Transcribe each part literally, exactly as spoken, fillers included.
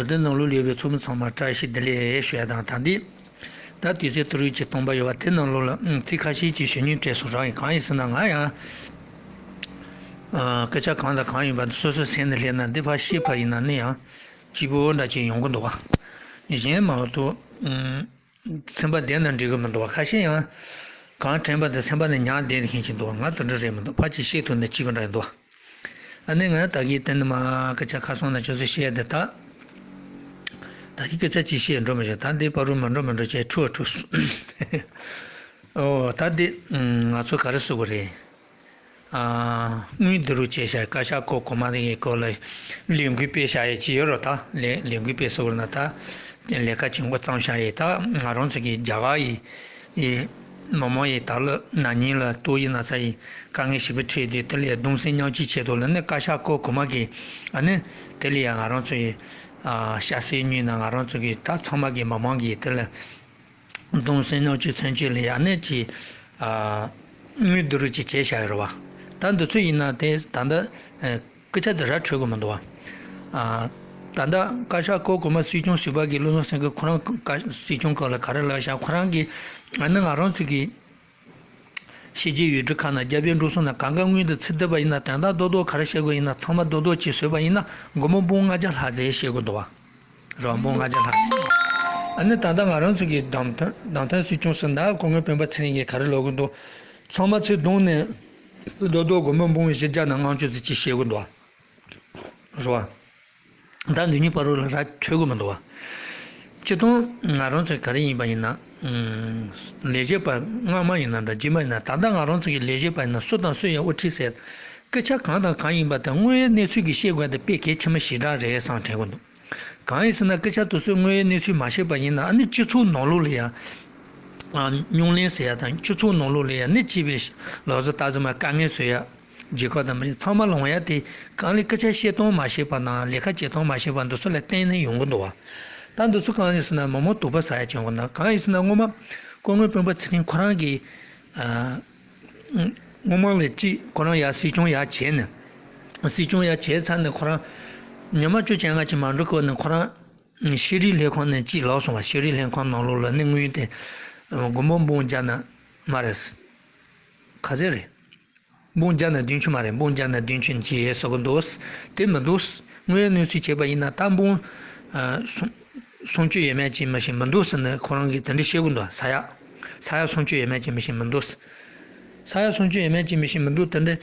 དེ་ནང་ལོགས་ལ་ཡོད་པའི་ཚོགས་མི་ཚང་མར་བཀྲ་ཤིས་བདེ་ལེགས་ཞུ་ཡ་དང་། ད་འདི་ད་དུས་ཚོད་ཏུ་རིག་གི་སྟོང་པ་ཡོད་པ་དེ་ནང་ལོགས་ལ་ཨང་ཚིག་ཁ་ཤས་ཅིག་ཞུ་སྙིང་བྲལ་སོང་རང་ཡིན། གང་ཡིན་ཟེར་ན་ང་ཡང་ཨ་སྐད་ཆ་གང་དང་གང་ཡིན་པ་སོ་སོའི་སེམས་ནས་སླེབས་ན་འདི་ཕར་བཤད་པ་ཡིན་ན་ནི་ཡང་སྐྱིད་པོ་འདྲ་ཅིག་ཡོང་གི་འདུག་ག་གཞན་མ་གཏོགས་ཨང་། ཚན་པ་བསྡད་ན་འགྲིག་གི་མི་འདུག་བ། ཁ་ཤས་ཡང་གང་དྲན་པ་དེ་སེམས་པ་ནས་ཉར་བསྡད་མཁན་ཞིག་འདུག་བ། ང་དེ་འདྲ་རེད་མི་འདུག་ཕར་ཅིག་བཤད་ཐུབ་ན་སྐྱིད་པ་འདྲ་ཡིན་འདུག་ཨ་ནི་ང་ད་གིན་དེ་ནི་མ་སྐད་ཆ་ཁ་སང་ནས་ཁྱོད་ཚོ་བཤད་དེ་ད། ད་གིན་སྐད་ཆ་ཅིག་བཤད་འགྲོ་མི་ཤེས། ད་འདི་བར་རུ་མ་འགྲོ་མི་འགྲོ་བྱས་འཁྲུག་འཁྲུག་སོང་། ཨོ་ད་འདི་ང་ཚོ་ག་རེ་ཟེར་དགོས་རེད། དངུལ་བསྡུ་རུབ་བྱས་བཞག་བཀའ་ཤག་སྐོར་གོང་མ་དེ་གི་སྐོར་ལ་ལས་འགུལ་སྤེལ་བཞག་ཡས་ཅིག་ཡོད་རེད། ད་ལས་ལས་འགུལ་སྤེལ་ཟེར་བ་ན་ད་ལས་ཀ་བྱེད་འགོ་བརྩམས་བཞག་ཡས། ད་ང་རང་ཚོ་གི་རྒྱ་གར་ཡི་ཡི་མི་མང་ཡི་ད་ལོ་ན་ནིང་ལ་ཏོག་དབྱིབས་ན་ཚ་ཡི་དཀའ་ངལ་ཞེ་པོ་འཕྲད་དུས་དེ་ལས་གདུང་སེམས་མཉམ་སྐྱེད་ཆེད་དུ་ལ་ནི་བཀའ་ཤག་སྐོར་གོང་མ་གི་ཨ་ནི་དེ་ལ་ཡང་ང་རང་ཚོ་ཡི་ཤ་ཟད་ཉུལ་ན་ང་རང་ཚོ་གི་ད་ཚང་མ་གི་མི་མང་གི་དེ་ལ། གདུང་སེམས་མཉམ་སྐྱེད་མཚོན་བྱེད་ལ་ཡང་ནས་ཅིག་ཨ། དངུལ་བསྡུ་རུབ་ཅིག་བྱས་བཞག་ཡོད་རེད་བ། ད་འདི་ཚོ་ཡིན་ན་དེ་ད་ལྟ་ཨ། སྐད་ཆ་དེ་ར་འཕྲོད་དགོས་མི་འདུག་བ། ཨ། ད་ལྟ་བཀའ་ཤག་སྐོར་གོང་མ་སྲིད་སྐྱོང་ཟུར་པ་གིས་བློ་བཟང་སེང་གེ་ཁོ་རང་བཀའ་སྲིད་སྐྱོང་སྐོར་ལ་ག་རེ་ལབ་བཞག་ཁོ་རང་གིས་ཨ་ནི་ང་རང་ཚོ་གི་ཕྱི་རྒྱལ་ཡུལ་གྲུ་ཁག་ནང་རྒྱ་བལ་འབྲུག་གསུམ་ནང་གང་ག་དངུལ་འདི་ཚུར་བསྡུ་བ་ཡིན་ན་དོན་དག་རྡོག་རྡོག་ག་རེ་བཤད་དགོས་ཡིན་ན་ཚང་མ་རྡོག་རྡོག་ཅིག་བཟོས་པ་ཡིན་ན་སྒོར་མོ་འབུམ་ལྔ་བརྒྱ་ལྷག་ཙམ་བཤད་དགོས་འདུག་བ། རོགས་འབུམ་ལྔ་བརྒྱ་ལྷག་ཙམ། ཨ་ནི་ད་ལྟ་ང་རང་ཚོ་གི་བདམས་ཐོན་བདམས་ཐོན་སྲིད་སྐྱོང་ཟེར་ན་སྐུ་ངོ་སྤེན་པ་ཚེ་རིང་གིས་ག་རེ་ལབ་གི་འདུག་ཚང་མ་ཚུར་བསྡོམས་ནས་རྡོག་རྡོག་སྒོར་མོ་འབུམ་བཞི་བརྒྱ་ནས་ལྔ་བཅུ་ཙམ་ཅིག་བཤད་གི་འདུག་བ། རེད་བ། ད་འདི་གཉིས་བར་དུ་ལ་ར་འཕྲོད་གི་མི་འདུག་བ། སྤྱིར་བཏང་ང་རང་ཚོ་ག་རེ་ཡིན་པ་ཡིན་ན། ལས་བྱེད་པ་སྔ་མ་ཡིན་ན་འདྲ་རྗེས་མ་ཡིན་ན་ད་ལྟ་ང་རང་ཚོ་གི་ལས་བྱེད་པ་ཡིན་ན་སུ་དང་སུ་ཡང་དབུ་ཁྲིད་ཟེར། སྐད་ཆ་གང་དང་གང་ཡིན་པ་དང་དངོས་ཡོད་གནས་ཚུལ་གྱི་བཤད་དགོས་དེ་དཔེ་གལ་ཆེན་པོ་ཞེ་དྲག་རེད་བསམ་དྲན་གི་འདུག་གང་ཡིན་ཟེར་ན་སྐད་ཆ་དེ་ཚོའི་དངོས་ཡོད་གནས་ཚུལ་མ་བཤད་པ་ཡིན་ན་ཨ་ནི་སྤྱི་ཚོགས་ནང་ལོགས་ལ་ཡང་། རྙོག་གླེང་ཟེར་ཡ་དང་སྤྱི་ཚོགས་ནང་ལོགས་ལ་ཡང་ནི་སྐྱིད་པའི་ལོ་གཟའ་སྟག་གཟིག་མ་དཀའ་ངལ་བཟོ་ཡ། རྒྱལ་ཁབ་དང་མི་རིགས་ཚང་མ་ལ་འོང་ཡ་དེ་གང་ལས་སྐད་ཆ་བཤད་སྟངས་མ་ཤེས་པ་དང་ལས་ཀ་བྱེད་སྟངས་མ་ཤེས་པ་འདི་ཚོ་ལ་བརྟེན་ནས་ཡོང་གི་འདུག་བ། ད་འདི་ཚོ་གང་ཡིན་ཟེར་ན་མི་མང་དུག་པ་ཟ་ཡ་བྱེད་འོང་ན་གང་ཡིན་ཟེར་ན་སྔོན་མ་སྐུ་ངོ་སྤེན་པ་ཚེ་རིང་ཁོ་རང་གིས་སྔོན་མ་ལས་ཅིག་ཁོ་རང་ཡ་སྲིད་སྐྱོང་ཡ་བྱས་ནས་སྲིད་སྐྱོང་ཡ་བྱས་ཚར་ནས་ཁོ་རང་ཉི་མ་བཅུ་བྱས་ང་ཅིག་མ་འགྲོ་གོ་ནས་ཁོ་རང་ཤེས་རིག་ལྷན་ཁང་ནས་ཅིག་ལབ་སོང་བ། ཤེས་རིག་ལྷན་ཁང་ནང་ལོགས་ལ་ནི་དངུལ་དེ་སྒོར་མོ་འབུམ་བརྒྱ་ན་མ་རེད། ག་ཚད་རེད། འབུམ་བརྒྱ་ནས་བདུན་ཅུ་མ་རེད། འབུམ་བརྒྱ་ནས་བདུན་ཅུ་ཅིག་ཡོད་ཟེར་གི་འདུག་དེ་མི་འདུག་དངོས་ཡོད་གནས་ཚུལ་བྱས་པ་ཡིན་ན་ད་འབུམ་ཨ་སུམ་སུམ་ཅུ་ཡས་མས་ཅིག་མི་ཤེས་མི་འདུག་ཟེར་ནས་ཁོ་རང་གིས་དེ་འདྲ་བཤད་གི་འདུག་ས་ཡ། ས་ཡ་སུམ་ཅུ་ཡས་མས་ཅིག་མི་ཤེས་མི་འདུག་ས་ཡ་སུམ་ཅུ་ཡས་མས་ཅིག་མི་ཤེས་མི་འདུག་དེ་འདྲ་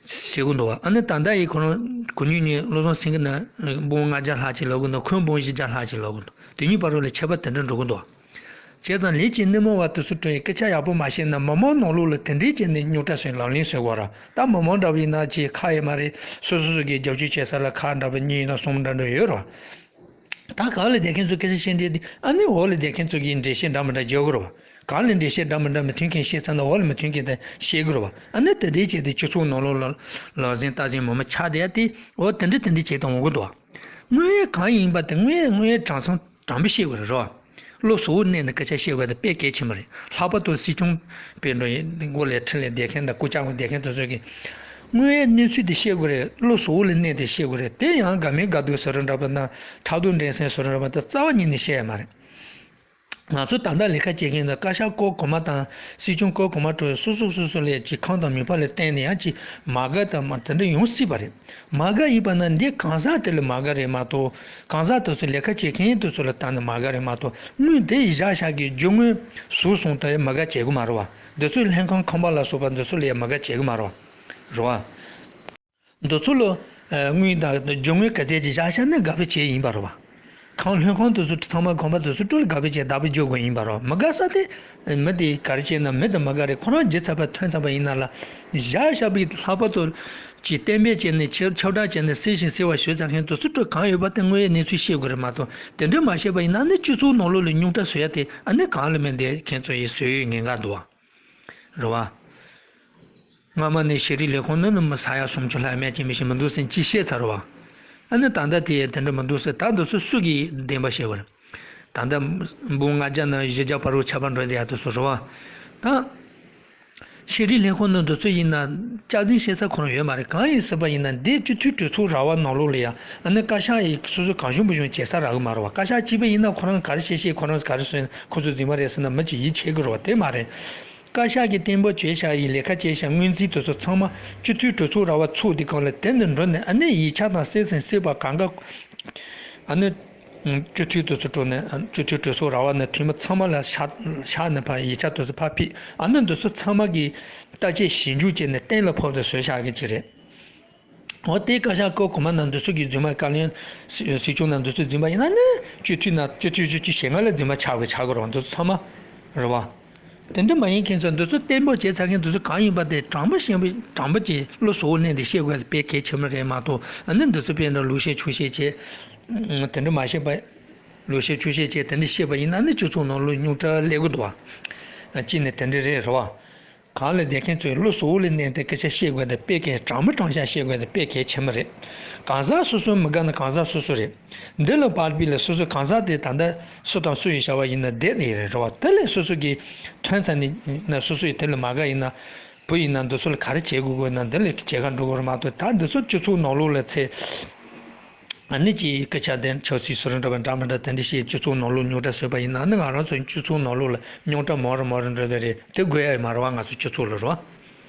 བཤད་གི་འདུག་ཨ་ནི་ད་ལྟ་ཡི་ཁོ་རང་གུ་ཉུང་ཉུང་བློ་བཟང་སེང་གེ་ན་འབུམ་ལྔ་བརྒྱ་ལྷག་ཅིག་ལབ་གི་འདུག་ཁོས་འབུམ་བཞི་བརྒྱ་ལྷག་ཅིག་ལབ་གི་འདུག་དེ་གཉིས་བར་དུ་ལ་ཁྱད་པར་དེ་འདྲ་འགྲོ་གི་འདུག་བྱས་ཙང་ལས་ཀྱི་སྣེ་མོ་བ་དེ་ཚོ་གྲོས་སྐད་ཆ་ཡག་པོ་མ་བཤད་ན་མི་མང་ནང་ལོགས་ལ་དེ་འདྲའི་བྱས་ནས་རྙོག་དྲ་བཟོས་ལག་ལེན་བཟོས་དགོས་ར། ད་མི་མང་འདྲ་བོ་ཡིན་ན་ཅིག་ཁག་ཡོད་མ་རེད། སོ་སོ་སོ་གིས་རྒྱབ་སྐྱོར་བྱེད་ས་ལ་ཁག་འདྲ་བོ་གཉིས་དང་གསུམ་འདྲ་འདྲ་ཡོད་ར། ད་གང་ལ་བསྡད་མཁན་ཚོ་སྐད་ཆ་བཤད་འདྲེ་འདི་ཨ་ནི་འོག་ལ་བསྡད་མཁན་ཚོ་གིས་འགྲེལ་བཤད་འདྲ་མི་འདྲ་རྒྱག་དགོས་ར། གང་ལ་འགྲེལ་བཤད་འདྲ་མི་འདྲ་མི་མཐུན་མཁན་བཤད་ཚར་ན་འོག་ལ་མི་མཐུན་མཁན་དེ་བཤད་དགོས་ར་བ། ཨ་ནི་དེ་འདྲའི་བྱས་ཏེ་སྤྱི་ཚོགས་ནང་ལོགས་ལ་ལག་ཟིན་རྟག་ཟིན་མི་མི་ཆགས་བསྡད་ཡ་དེ་འོ་དེ་འདྲ་དེ་འདྲ་བྱས་དང་འོང་གི་འདུག་དངོས་ཡོད་གང་ཡིན་པ་དེ་དངོས་ཡོད་དངོས་ཡོད་དྲང་སྲོང་དྲང་པོ་བཤད་དགོས་རེད་རོ། བློ་གཟུ་བོར་གནས་ནས་སྐད་ཆ་བཤད་དགོས་དེ་དཔེ་གལ་ཆེན་པོ་རེད། ལྷག་པར་དུ་སྲིད་སྐྱོང་དཔོན་འགྲོ་ཡི་མགོ་ལས་ཁྲི་ལས་བསྡད་མཁན་དང་སྐུ་ཕྱྭ་མགོ་བསྡད་མཁན་དེ་ཚོ་གིས་དངོས་ཡོད་གནས་ཚུལ་དེ་བཤད་དགོས་རེད། བློ་གཟུ་བོ་ལ་གནས་ཏེ་བཤད་དགོས་རེད། དེ་ཡང་དགའ་མིན་དགའ་སྡུག་ཟེར་རུང་འདྲ་པོ་ན་ཕྲག་དོག་འགྲན་སེམས་ཟེར་རུང་འདྲ་པོ་དེ་རྩ་བ་ཉིད་ནས་བཤད་ཡ་མ་རེད། ང་ཚོ་ད་ལྟ་ལས་ཀ་བྱེད་མཁན་དང་བཀའ་ཤག་སྐོར་གོང་མ་དང་སྲིད་སྐྱོང་སྐོར་གོང་མ་འགྲོ་ཡི་སོ་སོ་སོ་སོ་ལས་ཀྱི་ཁམས་དང་མོས་པ་ལ་བརྟེན་ནས་ཡང་ཅིག་མ་དགའ་དང་མ་དེ་འདྲ་ཡོང་སྲིད་པ་རེད། མ་དགའ་ཡིན་པ་ན་འདི་གང་ཟག་དེ་ལ་མ་དགའ་རེད་མ་གཏོགས་གང་ཟག་དེ་ཚོ་ལས་ཀ་བྱེད་མཁན་དེ་ཚོ་ལ་བལྟས་ནས་མ་དགའ་རེད་མ་གཏོགས་དངུལ་དེ་བཞག་བཞག་གི་རྒྱུ་དངོས་ཟུར་སོང་དེ་མ་དགའ་བྱེད་གི་མ་རེད་བ། འདི་ཚོའི་ལྷན་ཁང་ཁང་པ་ལ་སོགས་པ་འདི་ཚོ་ལ་ཡང་མ་དགའ་བྱེད་གི་མ་རེད་བ། རེད་བ། འདི་ཚོ་ལ་དངུལ་དང་རྒྱུ་དངོས་ག་ཚད་ཅིག་བཞག་བཞག་ན་དགའ་པོ་བྱེད་ཡིན་པ་རེད་བ། ཁང་ལྷན་ཁང་དེ་ཚོ་ཚང་མ་ཁང་པ་དེ་ཚོ་སྤྲོད་དགའ་པོ་བྱེད་བདག་པོ་རྒྱག་དགོས་ཡིན་པ་རེད་བ། མི་དགའ་ས་དེ་མི་དེ་ག་རེ་བྱས་ན་མི་དེ་མི་དགའ་རེད། ཁོ་རང་བརྗེད་ཚར་བ་ཐོན་ཚར་བ་ཡིན་ན་ལ་བཞག་བཞག་པའི་ལྷག་པར་དུ་ཅིག་གཏན་འབེབས་བྱས་ནས་ཁྱབ་ཁྱབ་བསྒྲགས་བྱས་ནས་གསལ་ཞིང་གསལ་བ་ཞུས་ཚར་མཁན་དེ་ཚོ་སྤྲོད་གང་ཡོད་པ་དེ་དངོས་ཡོད་གནས་ཚུལ་བཤད་དགོས་རེད་མ་གཏོགས་དེ་འདྲ་མ་བཤད་པ་ཡིན་ན་ནི་སྤྱི་ཚོགས་ནང་ལོགས་ལ་རྙོག་དྲ་བཟོ་ཡ་དེ་ཨ་ནི་གང་ལ་མིན་དེ་ཁྱེད་ཚོ་ཡིས་བཟོ་ཡོད་ངེས་འགལ་འདུག་བ། རེད་བ། སྔ་མ་ནས་ཤེས་རིག་ལས་ཁུངས་ནི་ནི་མི་ས་ཡ་སུམ་ཅུ་ལྷག་མེད་ཅིག་མི་ཤེས་མི་འདུག་ཟེར་ཅིག་བཤད་ཚར་བ། ཨ་ནི་ད་ལྟ་དེ་དེ་འདྲ་མི་འདུག་ཟེར་ད་འདི་ཚོ་སུ་གིས་བདེན་པ་བཤད་པ་རེད། ད་ལྟ་འབུམ་ལྔ་བརྒྱ་ནས་བཞི་བརྒྱ་བར་དུ་ཆར་པ་འགྲོ་བསྡད་ཡ་དེ་ཚོ་རེད་བ། ད། ཆེད་སྒྲིག་ལས་ཁུངས་ནང་དུ་ཚོ་ཡིན་ན་སྐྱག་རྫུན་བཤད་ས་ཁོ་རང་ཡོད་མ་རེད། གང་ཡིན་ཟེར་བ་ཡིན་ན་འདི་སྤྱི་འཐུས་གྲོས་ཚོགས་ར་བ་ནང་ལོགས་ལ་ཡ་ཨ་ནི་བཀའ་ཤག་ཡིས་སོ་སོ་གང་བྱུང་མི་བྱུང་བྱེད་ས་རག་གི་མ་རེད་བ། བཀའ་ཤག་གཅིག་པ་ཡིན་ན་ཁོ་རང་ག་རེ་བཤད་བཤད་ཁོ་རང་ག་རེ་ཟེར་ཁོ་ཚོ་རྫུན་མ་རེད་ཟེར་ན་མི་གཅིག་ཡིད་ཆེས་གི་རེད་བ། དེ་མ་རེད། བཀའ་ཤག་གིས་གཏན་འབེབས་བྱས་བཞག་ཡི་ལས་ཀ་བྱས་བཞག་སྔོན་རྩིས་དེ་ཚོ་ཚང་མ་སྤྱི་འཐུས་གྲོས་ཚོགས་ར་བ་ཚུགས་དེ་གང་ལ་དེ་འདི་འགྲོ་ནས་ཨ་ནི་ཡིག་ཆ་དང་སྲིད་ཚན་སྲིད་པ་གང་ག་ཨ་ནི། སྤྱི་འཐུས་དེ་ཚོ་འགྲོ་ནས་སྤྱི་འཐུས་གྲོས་ཚོགས་ར་བ་ནས་འཐུས་མི་ཚང་མ་ལ་ཤག་ཤག་ནས་ཕར་ཡིག་ཆ་དེ་ཚོ་ཕར་ཕུལ། ཨ་ནི་འདི་ཚོ་ཚང་མ་གིས་བརྟག་དཔྱད་ཞིབ་འཇུག་བྱས་ནས་གཏན་ལ་ཕབ་སྟེ་བཟོས་བཞག་གི་ཅིག་རེད། འོ་དེ་བཀའ་ཤག་སྐབས་གོང་མ་ནང་འདི་ཚོ་གི་རྫུན་མ་བཀའ་བློན་སྲིད་སྐྱོང་ནང་འདི་ཚོ་རྫུན་མ་ཡིན་ན་ནི་སྤྱི་འཐུས་ནང་སྤྱི་འཐུས་བཅུ་གཅིག་ཞེ་ལྔ་ལ་རྫུན་མ་ཆགས་དགོས་ཆགས་དགོས་རེད་བ། འདི་ཚོ་ཚང་མ་རེད་བ། དེ་འདྲ་མ་ཡིན་མཁན་ཚོ་འདི་ཚོ་གཏན་འབེབས་བྱས་ཚར་མཁན་འདི་ཚོ་གང་ཡིན་པ་དེ་དྲང་པོ་ཤེས་པ་དྲང་པོ་ཅིག་བློ་གཟུ་བོར་གནས་ཏེ་བཤད་དགོས་དཔེ་གལ་ཆེན་པོ་རེད་མ་གཏོགས། ཨ་ནི་འདི་ཚོ་དཔེ་འདྲ་ལུག་བཤད་ཆུ་བཤད་བྱས། དེ་འདྲ་མ་བཤད་པ། ལུག་བཤད་ཆུ་བཤད་བྱས་དེ་འདྲ་བཤད་པ་ཡིན་ན་ནི་སྤྱི་ཚོགས་ནང་ལོགས་རྙོག་དྲ་སླེབས་ཀྱི་འདུག་བ། གཅིག་ནས་དེ་འདྲ་རེད་རེད་བ། གང་ལ་བསྡད་མཁན་ཚོས་བློ་གཟུ་བོ་ལ་གནས་ཏེ་སྐད་ཆ་བཤད་དགོས་དེ་དཔེ་གལ་དྲང་མོ་དྲང་བཞག་བཤད་དགོས་དེ་དཔེ་གལ་ཆེན་པོ་རེད། གང་ཟག་སོ་སོ་མི་དགའ་ན་གང་ཟག་སོ་སོ་རེད། འདི་ལ་བར་པི་ལ་སོ་སོ་གང་ཟག་དེ་ད་ལྟ་སུ་དང་སུ་ཡི་བྱ་བ་ཡིན་ན་བསྡད་ནས་རེད་རེད་བ། དེ་ལས་སོ་སོ་གི་ཐོན་ཚར་ནས་ན་སོ་སོ་ཡི་དེ་ལ་མ་དགའ་ཡིན་ན། བུ་ཡིན་ན་འདི་ཚོ་ལ་ག་རེ་བྱེད་དགོས་དགོས་ན་འདི་ལ་བྱེད་ག་འགྲོ་དགོས་རེད་མ་གཏོགས་ད་འདི་ཚོ་སྤྱི་ཚོགས་ནང་ལོགས་ལ་ཚེ། ཨ་ནི་ཅིག་སྐད་ཆ་དེ་ཆབ་སྲིད་སུ་རེད་འདྲ་བ་འདྲ་མི་འདྲ་དེ་འདྲ་བཤད་སྤྱི་ཚོགས་ནང་ལོགས་རྙོག་དྲ་བཟོས་པ་ཡིན་ན་ཨ་ནི་ང་རང་ཚོའི་སྤྱི་ཚོགས་ནང་ལོགས་ལ་རྙོག་དྲ་མང་རུ་མང་རུ་འགྲོ་བསྡད་རེད། དེ་དགོས་ཡ་ཡོད་མ་རེད་བ། ང་ཚོ་སྤྱི་ཚོགས་ལ་རེད་བ།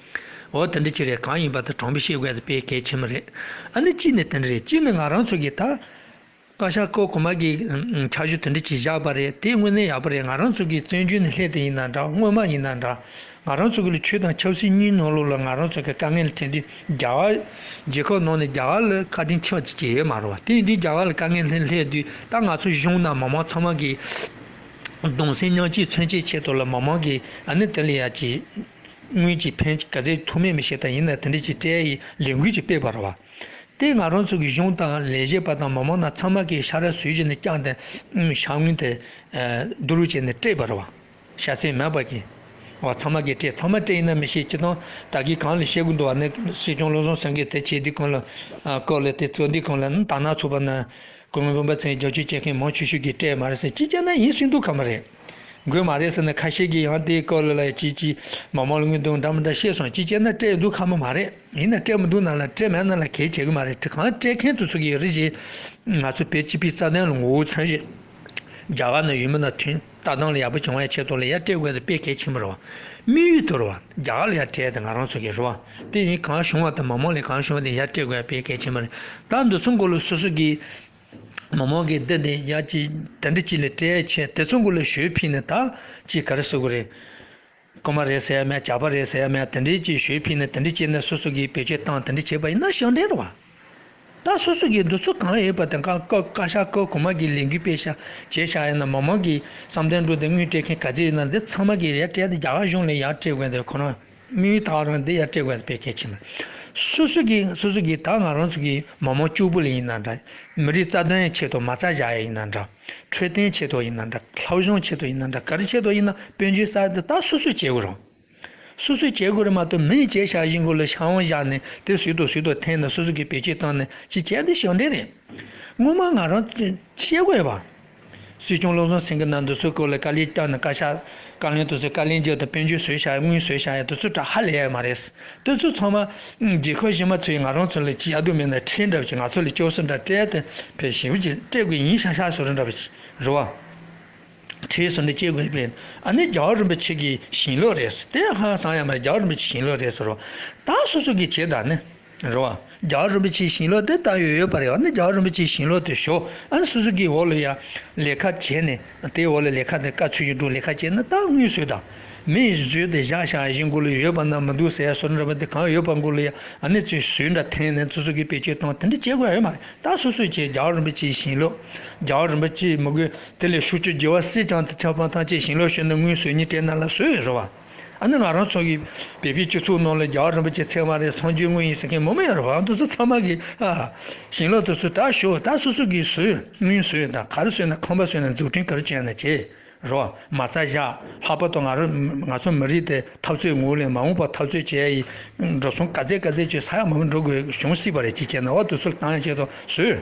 འོ་དེ་འདྲ་ཅིག་རེད། གང་ཡིན་པ་དེ་དྲང་པོ་བཤད་དགོས་ཡ་དེ་དཔེ་གལ་ཆེན་པོ་རེད། ཨ་ནི་གཅིག་ནས་དེ་འདྲ་རེད། གཅིག་ནས་ང་རང་ཚོ་གིས་ད་བཀའ་ཤག་སྐབས་གོང་མ་གིས་ཨམ་ཨམ་ཆ་ཞུ་དེ་འདྲ་ཅིག་བཞག་པ་རེད། དེ་དངོས་གནས་ཡག་པོ་རེད། ང་རང་ཚོ་གི་བཙན་བྱོལ་ནས་སླེབས་དེ་ཡིན་ན་འདྲ་སྔོན་མ་ཡིན་ན་འདྲ་ང་རང་ཚོ་གི་ལ་ཆོས་དང་ཆབ་སྲིད་གཉིས་ནང་ལོགས་ལ་ང་རང་ཚོ་གི་དཀའ་ངལ་འཕྲད་དུས་རྒྱ་གར་རྒྱལ་ཁབ་ནང་ནས་རྒྱ་གར་ལ་བཀའ་དྲིན་ཆེ་བ་ཅིག་བྱས་ཡོད་མ་རེད་བ། དེ་ཡིན་དུས་རྒྱ་གར་ལ་དཀའ་ངལ་སླེབས་སླེབས་དུས་ད་ང་ཚོ་གཞུང་ནང་མི་མང་ཚང་མ་གི་གདུང་སེམས་མཉམ་སྐྱེད་མཚོན་ཆེད་ཆེད་དུ་ལ་མི་མང་གི་ཨ་ནི་དེ་ལ་ཡ་ཅིག་དངུལ་གྱི་ཕན་ག་ཚད་ཐུབ་མེད་མི་ཤེས། ད་ཡིན་ན་དེ་འདྲ་ཅིག་སྤྲད་ཡི་ལས་འགུལ་ཅིག་སྤེལ་བ་རེད་བ། དེ་ང་རང་ཚོ་གི་གཞུང་དང་ལས་བྱེད་པ་དང་མི་མང་རྣམས་ཚང་མ་གིས་ཕྱག་ར་བཟོས་བྱས་ནས་བསྐྱངས་ཏེ་ཨུམ་ཤ་དངུལ་དེ་ཨ་བསྡུ་རུབ་བྱས་ནས་སྤྲད་པ་རེད་བ། ཤ་ཚ་མེད་པ་གི་བ་ཚང་མ་གིས་སྤྲད། ཚང་མ་སྤྲད་ཡིན་ན་མི་ཤེས། སྤྱིར་བཏང་ད་གིན་གང་ལ་བཤད་གི་འདུག་བ་ནི་སྲིད་སྐྱོང་བློ་བཟང་སེང་གེ་དེ་བྱེད་དུས་གང་ལ་ཨ་སྐོར་ལ་དེ་ཚོ་འདི་གང་ལ་ནི་ད་ན་ཚུགས་པ་ན་སྐུ་ངོ་སྤེན་པ་ཚེ་རྒྱབ་སྐྱོར་བྱེད་མཁན་མང་ཆེ་ཤོས་ཀྱིས་སྤྲད་མ་རེད་ཟེར་ཅི་བྱས་ན་ཡིན་སྲིད་འདུག་ག་མ་རེད། དགོས་མ་རེད་ཟེར་ན་ཁ་ཤས་ཀྱིས་ཡང་དེའི་སྐོར་ལ་ལ་ཅིག་ཅིག་མི་མང་ལ་དངུལ་འདུག་འདྲ་མི་འདྲ་བཤད་སོང་། ཅི་བྱས་ན་སྤྲད་འདུག་ཁ་མ་མ་རེད། ཡིན་ན་སྤྲད་མི་འདུག་ན་ལ་སྤྲད་མེད་ན་ལ་གལ་ཆེ་གི་མ་རེད། དེ་གང་སྤྲད་མཁན་དེ་ཚོ་གི་རིགས་ཞིག་ང་ཚོ་བོད་སྤྱི་པའི་རྩ་དོན་ལ་ངོ་བོ་ཚང་ཞིག་རྒྱ་གར་ནང་ཡོད་མི་ན་མཐུན་ལྟ་སྟངས་ལ་ཡག་པོ་བྱུང་བའི་ཆེད་དུ་ལ་ཡར་སྤྲད་དགོས་དེ་དཔེ་གལ་ཆེན་པོ་རེད་བ། དམིགས་ཡུལ་དེ་རེད་བ། རྒྱ་གར་ལ་ཡར་སྤྲད་དེ་ང་རང་ཚོ་གི་རེད་བ། དེ་ཡིན་གང་བྱུང་བ་དང་མི་མང་ལ་གང་བྱུང་བ་དེ་ཡར་སྤྲད་དགོས་ཡ་དཔེ་གལ་ཆེན་པོ་རེད། ད་འདི་ཚོ་མགོ་ལ་སོ་སོ་གི་མི་མང་གི་འདི་འདི་ཡ་ཅི་དེ་འདྲ་ཅི་ལ་སྤྲད་ཆེད་དེ་ཚོ་མགོ་ལ་ཞུས་ཕིན་ནས་ད་ཅི་ག་རེ་ཟེར་དགོས་རེད། རྐུན་མ་རེད་ཟེར་ཡ་མེད། ཇག་པ་རེད་ཟེར་ཡ་མེད། དེ་འདྲའི་ཅིག་ཞུས་ཕིན་ནས་དེ་འདྲ་བྱས་ནས་སོ་སོ་གིས་བེད་སྤྱོད་བཏང་དེ་འདྲ་བྱས་པ་ཡིན་ན་ཞབས་འདྲེན་རེད་བ། ད་སོ་སོ་གིས་འདི་ཚོ་གང་ཡོད་པ་དང་བཀའ་བཀའ་བཀའ་ཤག་སྐབས་གོང་མ་གིས་ལས་འགུལ་སྤེལ་བྱ་བྱས་བཞག་ཡིན་ན་མི་མང་གིས་བསམ་གཏན་འགྲོ་དེ་དངུལ་སྤྲད་མཁན་ག་ཚད་ཡིན་ན་འདི་ཚང་མ་གིས་ཡར་སྤྲད་དེ་རྒྱ་གར་གཞུང་ལ་ཡར་སྤྲད་དགོས་འདི་ཁོ་རང་དམིགས་ཡུལ་དག་རང་འདི་ཡར་སྤྲད་དགོས་དཔེ་གལ་ཆེ་མ་རེད། སོ་སོ་གིས་སོ་སོ་གིས་ད་ང་རང་ཚོ་གིས་མི་མང་གཅིག་པུ་ལ་ཡིན་ན་འདྲ། མི་རིགས་རྩ་དོན་ཆེད་དུ་མ་རྩ་བཞག་ཡ་ཡིན་ན་འདྲ། འཕྲོད་བསྟེན་ཆེད་དུ་ཡིན་ན་འདྲ། སློབ་སྦྱོང་ཆེད་དུ་ཡིན་ན་འདྲ། ག་རེ་ཆེད་དུ་ཡིན་ན་དཔལ་འབྱོར་གསར་དེ་ད་སོ་སོས་བྱེད་དགོས་རུང་། སོ་སོས་བྱེད་དགོས་རེད་མ་གཏོགས་མིས་བྱས་བཞག་བཞིན་གོ་ལ་ཤ་བོང་བཞག་ནས་དེ་ཟུར་དུ་ཟུར་དུ་འཐེན་ནས་སོ་སོ་གིས་བེད་སྤྱོད་བཏང་ནས་ཅི་བྱས་དེ་ཞབས་འདྲེན་རེད། སྔོན་མ་ང་རང་ཚོས་བཤད་དགོས་པ། སྲིད་སྐྱོང་བློ་བཟང་སེང་གེ་ནང་འདི་ཚོའི་སྐོར་ལ་དཀའ་ལས་བརྒྱབ་ནས་བཀའ་ཤག་བཀའ་བློན་དེ་ཚོས་བཀའ་ལན་བརྒྱབ་དང་དཔལ་འབྱོར་བཟོས་བཞག་དངུལ་བཟོས་བཞག་ཡ་དེ་ཚོ་དྲ་ཧ་ལས་ཡ་མ་རེད། དེ་ཚོ་ཚང་མ་རྒྱལ་ཁབ་གཞན་མ་ཚོས་ང་རང་ཚོ་ལ་ཅི་ཡ་དུ་མེད་ན་ཁྲལ་འདྲ་བ་ཅིག་ང་ཚོ་ལ་སྐྱོབ་སེམས་འདྲ་སྤྲད་དེ་ཕེབས་ཞེ་པོ་ཅིག་སྤྲད་དགོས་ཡིན་ཤག་ཤག་བཟོ་རེ་འདྲ་བ་ཅིག་རེད་བ། ཁྲལ་བཟོ་འདྲ་སྐྱེ་དགོས་པས་ཨ་ནི་རྒྱལ་བ་རིན་པོ་ཆེ་གི་ཞིང་ལོ་རེད། དེ་ཧང་སང་ཡ་མ་རེད། རྒྱལ་བ་རིན་པོ་ཆེ་ཞིང་ལོ་རེད་ཟེར་རོ། ད་སོ་སོ་གི་བྱེད་ད་ནི། རེད་བ། རྒྱལ་བ་རིན་པོ་ཆེའི་ཞིང་ལོ་དེ་ལྟ་ཡོད་ཡོད་པ་རེད་བ། ནི་རྒྱལ་བ་རིན་པོ་ཆེའི་ཞིང་ལོ་དེ་ཞོག་ཨ་ནི་སོ་སོ་གི་འོག་ལ་ཡ་ལས་ཀ་བྱས་ནས་དེའི་འོག་ལ་ལས་ཀ་དེ་དཀའ་ཚུལ་ཞིག་འགྲོ་ལས་ཀ་བྱས་ན་ད་དངུལ་བཟོས་དང་། མིས་བཟོས་ཏེ་བཞག་བཞག་བཞིན་གོ་ལ་ཡོད་པ་ན་མི་འདུག་ཟེར་ཡ་བཟོ་འདྲ་པ་དེ་གང་ཡོད་པ་གོ་ལ་ཡ་ཨ་ནི་ཚོས་བཟོས་འདྲ་འཐེན་ནས་སོ་སོ་གི་བེད་སྤྱོད་བཏང་དེ་འདྲ་བྱེད་དགོས་ཡ་ཡོད་མ་རེད། ད་སོ་སོས་བྱས་རྒྱལ་བ་རིན་པོ་ཆེའི་ཞིང་ལོ། རྒྱལ་བ་རིན་པོ་ཆེའི་མི་དགོས་དེ་ལས་ཤུགས་ཆུ་རྒྱལ་བ་སྲས་བཅས་དང་ཆབ་འབངས་ཐམས་ཅད་ཞིང་ལོ་ཞོན་ནས་དངུལ་བཟོས་ཉིན་སྤྲད་ན་ལ་བཟོས་ཡོད་རེད་བ། ཨ་ནི་ང་རང་ཚོ་གི་བོད་པའི་སྤྱི་ཚོགས་ནང་ལ་རྒྱལ་བ་རིན་པོ་ཆེ་ཚད་མ་རེད། སངས་རྒྱས་དངོས་ཡིན་ཟེར་མཁན་མང་པོ་ཡོད་རེད་བ། ཨ་འདི་ཚོ་ཚང་མ་གི་ཨ་ཞིང་ལོ་དེ་ཚོ་ད་ཞོག་ད་སོ་སོ་གིས་བཟོས་དངུལ་བཟོས་དང་ག་རེ་བཟོས་ན་ཁང་པ་བཟོས་ན་འཛུགས་སྐྲུན་ག་རེ་བྱས་ན་བྱས་རེད་བ། མ་རྩ་བཞག་ལྷག་པར་དུ་ང་རང་ང་ཚོ་མི་རིགས་དེ་འཐབ་རྩོད་ངོ་ལས་མ་འོངས་པ་འཐབ་རྩོད་བྱས་ཡི་འགྲོ་སོང་ག་ཚད་ག་ཚད་བྱས་ས་ཡ་མང་པོ་འགྲོ་དགོས་བྱུང་སྲིད་པ་རེད། ཅི་བྱས་ན་འོ་དེ་ཚོ་བཏང་ཡ་ཆེད་དུ་བཟོས།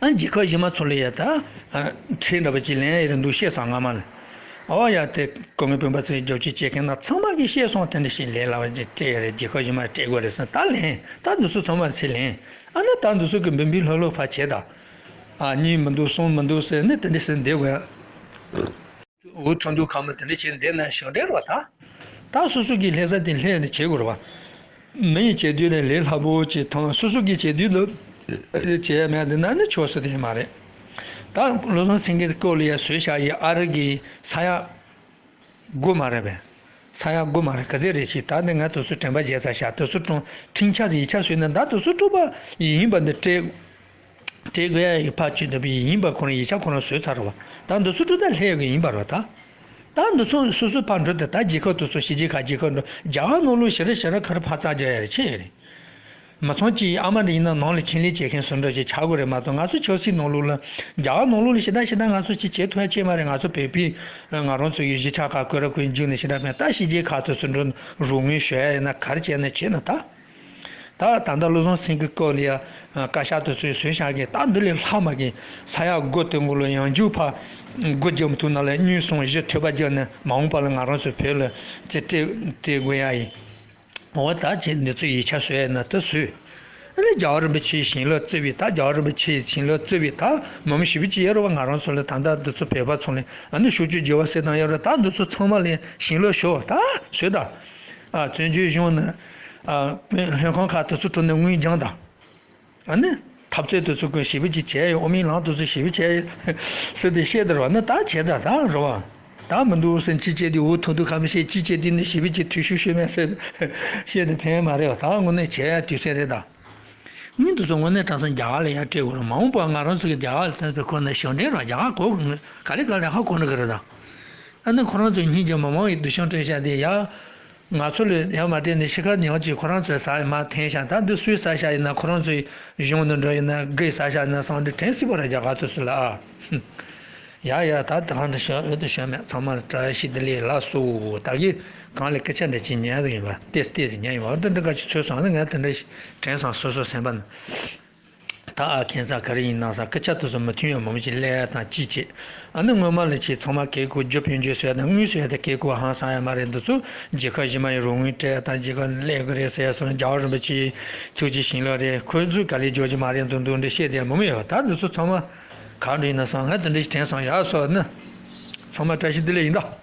ཨ་རྒྱལ་ཁབ་གཞན་མ་ཚོ་ལ་ཡ་ད་ཨ་ཁྲལ་འདྲ་པོ་ཅིག་ལེན་ཡ་རེད་འདུག་བཤད་སོང་སྔ་མ་ལ། ཨོ་ཡ། དེ་སྐུ་ངོ་སྤུན་པ་ཚོས་རྒྱབ་སྐྱོར་བྱེད་མཁན་ན་ཚང་མ་གིས་བཤད་སོང་། དེ་འདྲ་ཞིག་ལས་སླ་བ་ཅིག་སྤྲད་ཡོད་རེད། རྒྱལ་ཁབ་གཞན་མ་སྤྲད་དགོས་རེད་ཟེར། ད་ལན་ད་འདི་ཚོ་ཚང་མ་ཚེ་ལན། ཨ་ནི་ད་འདི་ཚོ་གི་འབུམ་འབུམ་ལྷོད་ལྷོད་ཕར་བྱེད་ད། ཨ། གཉིས་མི་འདུག་གསུམ་མི་འདུག་ཟེར་ནས་དེ་འདྲ་ཟེར་བསྡད་དགོས་ཡ། འུ་ཐུང་ཐུང་ཁ་མོ་དེ་འདྲ་བྱས་བསྡད་ན་ཞོར་འབྲེལ་རོ། ད་ད་སོ་སོ་གི་ལྷ་ས་དེ་ལྷོད་ནས་བྱེད་དགོས་རེད་བ། མི་ཡིས་བྱེད་དུས་ལས་ལས་སླ་པོ་ཅིག་མཐོང་། སོ་སོ་གིས་བྱེད་དུས་ལ་བྱེད་ཡ་མེད་དེ་ན་ནི་ཆོག་ས་དེ་མ་རེད། ད་བློ་བཟང་སེང་གེ་སྐོར་ལ་ཡ་བཟོས་བཞག་ཡི་ཨ་རི་གི་ས་ཡ་དགུ་མ་རེད་པས། ས་ཡ་དགུ་མ་རེད། ག་ཚད་རེད་ཅིག་ད་ནི་ང་དེ་ཚོ་དྲན་པ་བརྗེད་ཚར་ཤག་དེ་ཚོ་ཀྲུང་འཕྲིན་ཆ་ཡིག་ཆ་བཟོས་ན། ད་དེ་ཚོ་སྤྲོ་པ་ཡིན་པ་འདི་སྤྲད། སྤྲད་དགོས་ཡ་ཡི་ཕར་ཆོད་འདུག་པས་ཡིན་པ་ཁོ་རང་ཡིག་ཆ་ཁོ་རང་བཟོས་ཚར་རེད་བ། ད་འདི་ཚོ་སྤྲོ་ད་ལྷད་གི་ཡིན་པ་རེད་བ། ད་ད་འདི་ཚོ་སོ་སོ་ཕར་འགྲོ་དེ། ད་རྒྱལ་ཁབ་དེ་ཚོ་ཕྱི་རྒྱལ་ཁག་རྒྱལ་ཁབ་འགྲོ། རྒྱ་གར་ནང་ལོགས་ཞེ་དྲག་ཞེ་དྲག་ག་རེ་ཕར་རྩ་རྒྱག་ཡ་རེད། ཆེ་ཡ་རེད། མི་ཚང་གཅིག་ཨ་མ་འདྲ་ཡིན་ན་ནང་ལ་ཁྱིམ་ལས་བྱེད་མཁན་བཟོ་འདྲ་ཅིག་ཆགས་དགོས་རེད་མ་གཏོགས། ང་ཚོ་ཆབ་སྲིད་ནང་ལོགས་ལ། རྒྱ་གར་ནང་ལོགས་ལ་ཞེ་དྲག་ཞེ་དྲག་ང་ཚོ་ཅིག་བྱེད་ཐུབ་ཡ་ཅིག་མ་རེད། ང་ཚོ་བོད་པའི་ང་རང་ཚོ་ཡི་གཞིས་ཆགས་ཁག་ཀུ་ར་ཀུ་འཇུག་ནས་ཞེ་དྲག་མེད། ད་ཕྱི་རྒྱལ་ཁག་དེ་ཚོ་འགྲོ་རོགས་དངུལ་ཞུ་ཡ་ཡིན་ན་ག་རེ་བྱས་ན་བྱས་ན། ད་ད་ད་ལྟ་བློ་བཟང་སེང་གེ་སྐོར་ལ་ཡ་བཀའ་ཤག་དེ་ཚོས་བཟོས་བཞག་གི། ད་འདི་ལས་ལྷག་མ་གི་ས་ཡ་དགུ་དེ་གུ་ལ་ཡང་འཇུག་ཕར་སྒོ་རྒྱབ་མ་ཐུབ་ན་ལ་གཉིས་གསུམ་བཞི་ཐོལ་པ་རྒྱག་ནས་མ་འོངས་པ་ལ་ང་རང་ཚོ་བོད་ལ་ཅིག་སྤྲད་སྤྲད་དགོས་ཡ་ཡིན། འོ་ད་ཅིག་འདི་ཚོ་ཡིག་ཆ་བཟོས་ཡ་ན་ད་བཟོས། ཨ་ནི་རྒྱལ་བ་རིན་པོ་ཆེའི་བྱིན་རླབས་བརྩི་བའི། ད་རྒྱལ་བ་རིན་པོ་ཆེའི་བྱིན་རླབས་བརྩི་བའི་ད་མང་པོ་ཞེ་པོ་ཅིག་ཡོད་རེད་བ། ང་རང་ཚོ་ལ་ད་ལྟ་འདི་ཚོ་བོད་པ་ཚོ་ལ། ཨ་ནི་ཕྱོགས་བཅུའི་རྒྱལ་བ་ཟེར་དང་ཡོད་རེད། ད་འདི་ཚོ་ཚང་མ་ལ་བྱིན་རླབས་ཞུ་ད་བཟོས་ད། ཨ། བཙན་བྱོལ་གཞུང་ནས། ཨ། ལྷན་ཁང་ཁག་དེ་ཚོ་གྲོལ་ནས་དངུལ་སྦྱངས་དང་། ཨ་ནི་འཐབ་རྩོད་དེ་ཚོ་ཀུན་ཞེ་པོ་ཅིག་བྱས་ཡོད། དབུ་མའི་ལམ་དེ་ཚོ་ཞེ་པོ་བྱས་ཡོད་ཟེར་ཏེ་བཤད་དེ་རེད་བ། ནི་ད་བྱས་ད་ད་རེད་བ། ད་མི་འདུག་ཟེར་ཅི་བྱས་དུས། འུ་ཐུང་ཐུང་ཁ་མི་བཤད། ཅི་བྱས་དུས་ནི་ཞེ་པོ་ཅིག་འཐུས་ཤོར་ཤོར་མེད་ཟེར་བཤད་དེ་ཕན་མ་རེད་བ། ད་དངོས་གནས་བྱས་ཡ་དུས་ཚོད་རེད་ད། དངུལ་དེ་ཚོ་དངོས་གནས་དྲང་སང་རྒྱ་གར་ལ་ཡར་སྤྲད་དགོས་རེད། མ་འོངས་པར་ང་རང་ཚོ་གི་རྒྱ་གར་ལ་བསྟན་པའི་ཁོ་ན་ཞབས་འདྲེན་ར་རྒྱ་གར་གོ་གི། ག་ལེ་ག་ལེ་ཧ་གོ་འགྲོ་གི་རེད་ད། ཨ་ནི་ཁོ་རང་ཚོས་སྙིང་རྗེ་མི་མང་བའི་འདུ་ཤེས་སྤྲད་བཞག་དེ་ཡ། ང་ཚོ་ལ་ཡར་མ་སྤྲད་ནས་ཕྱི་ཁ་ཉག་ཅིག་ཁོ་རང་ཚོས་ཟ་ཡ་མར་འཐེན་བཞག་ད་འདི་སུས་ཟ་བཞག་ཡིན་ན། ཁོ་རང་ཚོའི་གཞུང་ནས་འགྲོ་ཡིན་ན། སྒེར་ཟ་བཞག་ཡིན་ན་བསམ་འདི་དྲན་སྲིད་པ་རེད། རྒྱ་གར་དུ་སུ་ལ་ཨ། ཡ་ཡ། ད་དེ་གང་དུ་བྱོན། འོད་དུ་བྱོན་མེད། ཚང་མ་ལ་བཀྲ་ཤིས་བདེ་ལེགས། ལགས་སོ། ད་གིན་གང་ལ་སྐད་ཆ་འདྲ་ཅིག་ཉན་ཡོད་པ། ཏེས་ཏེས་ཉན་ཡོད་པ། འོ་དེ་འདྲ་ག་ཅིག་ཚོད་སོང་། ཨ་ནི་ང་དེ་འདྲ་ཞིག་དྲན་སོང་། སོ་སོ་སེམས་པ་ན། ད་ཨ་ཁེན་ས་ག་རེ་ཡིན་ན་ས་སྐད་ཆ་དེ་ཚོ་མི་མཐུན་ཡོད་མང་པོ་ཅིག་སླེབས་ཡ་དང་ཅི་བྱེད། ཨ་ནི་སྔོན་མ་ལ་ཅིག་ཚང་མ་གལ་ཁུ་རྒྱུ་ཕན་རྒྱུ་ཟེར་ཡ་དང་དངུལ་ཟེར་ཡ་དེ་གལ་ཁུ་ཧང་སང་ཡ་མ་རེད། འདི་ཚོ་རྒྱལ་ཁབ་གཞན་མ་ཡི་རོགས་དངུལ་སྤྲད་ཡ་དང་རྒྱལ་ཁབ་སླེབས་གི་རེད་ཟེར་ཡ་སོགས། རྒྱལ་བ་རིན་པོ་ཆེའི་ཐུགས་རྗེ་བྱིན་རླབས་རེད། ཁོ་ཚོས་ག་ལེ་འཇོག་གི་མ་རེད་འདུག་འདུག་འདྲ་བཤད་དེ་མང་པོ་ཡོད། ད་འདི་ཚོ་ཚང་མ་ག་འདྲ་ཡིན་ན་སོང་། ང་དེ་འདྲ་ཞིག་དྲན་སོང་། ཡག་སོ་ནི། ཚང་མ་བཀྲ་ཤིས་བདེ་ལེགས་ཡིན་ད།